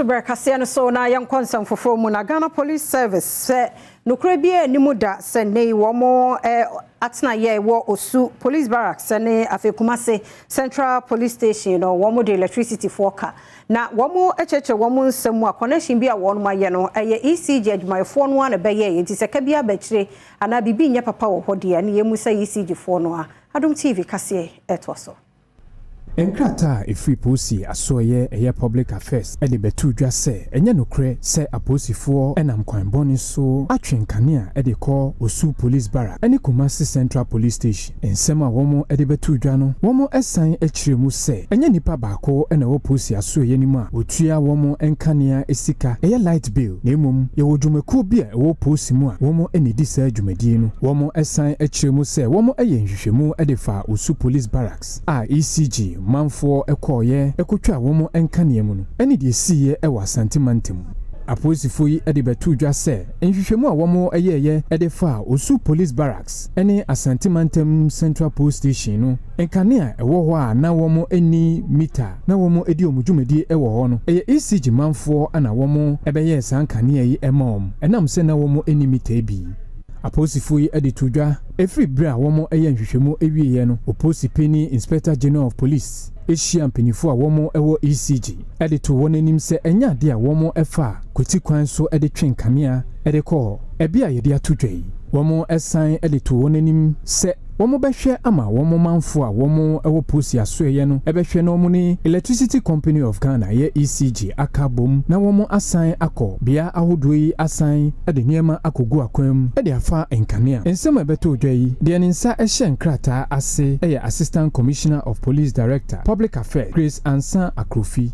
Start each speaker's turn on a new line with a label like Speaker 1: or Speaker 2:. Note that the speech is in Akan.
Speaker 1: Berɛ kaseɛ no so na yɛnkɔ nsɛm foforɔ mu. Na Ghana Police Service sɛ nokorɛ bi anim da sɛ nnɛ yi wɔn atena yɛ wɔ Osu Police Barracks ne afei Kumase Central Police Station no, wɔn de electricity foɔ ka na wɔn akyerɛkyerɛ wɔn nsɛm mu a connection bi a wɔn ayɛ no ɛyɛ ECG adwumayɛfoɔ no a na ɛbɛyɛ. Nti sɛ ka bi abɛkyire anaa biribi nyɛ papa wɔ hɔ deɛ, ne yɛn mu sɛ ECG foɔ no a. Adom TV kaseɛ ɛtoa so.
Speaker 2: Nkrataa a ɛfiri polisi asoɔyɛ ɛyɛ Public Affairs de bɛto dwa sɛ ɛnyɛ nokorɛ sɛ apolisifoɔ nam kwan bɔne so atwe nkanea de kɔ Osu Police Barrack ne Kumasi Central Police Station. Nsɛm a wɔn de bɛto dwa no, wɔn san kyerɛ mu sɛ ɛnyɛ nipa baako na ɛwɔ polisi asoɔyɛ no mu a wɔtua wɔn nkanea sika, ɛyɛ light bill, na mmom yɛwɔ dwumakuo bi a ɛwɔ polisi mu a wɔn na ɛdi saa dwumadie no. Wɔn san kyerɛ mu sɛ wɔn yɛ nhwehwɛmu de fa Osu Police Barracks a ECG manfoɔ kɔɔyɛ kɔtwa wɔn nkanea mu no ɛne deɛ siiɛ wɔ Asante mantam. Apolisifoɔ yi de bɛto dwa sɛ nhwehwɛmu a wɔn yɛɛyɛ de fa Osu Police Barracks ne Asante mantam Central Police Station no, nkanea ɛwɔ hɔ a na wɔn ani mita na wɔn di wɔn dwumadie wɔ hɔ no, ɛyɛ ECG manfoɔ na wɔn bɛyɛɛ saa nkanea yi ma wɔn, ɛnam sɛ na wɔn ani mita bi. Apolisifoɔ yi de to dwa ɛfiri berɛ a wɔn yɛ nhwehwɛmu awieeɛ no, opolisi panyin, Inspector General of Police, ahyia mpanyinfoɔ a wɔn wɔ ECG de to wɔn anim sɛ ɛnyɛ adeɛ a wɔn fa kwati kwan so de twe nkanea de kɔ ɛbi a yɛde ato dwa yi. Wɔn san de to wɔn anim sɛ wɔn bɛhwɛ ama wɔn manfoɔ a wɔn wɔ polisi asoɛyɛ no bɛhwɛ na wɔn ne Electricity Company of Ghana, yɛ ECG, aka bom na wɔn asan akɔ bea ahodoɔ yi asan de nneɛma akɔgu akwan mu de afa nkanea. Nsɛm a ɛbɛtɔ dwa yi deɛ, ne nsa hyɛ nkrataa ase yɛ Assistant Commissioner of Police, Director, Public Affairs, Grace Ansa Akrofi.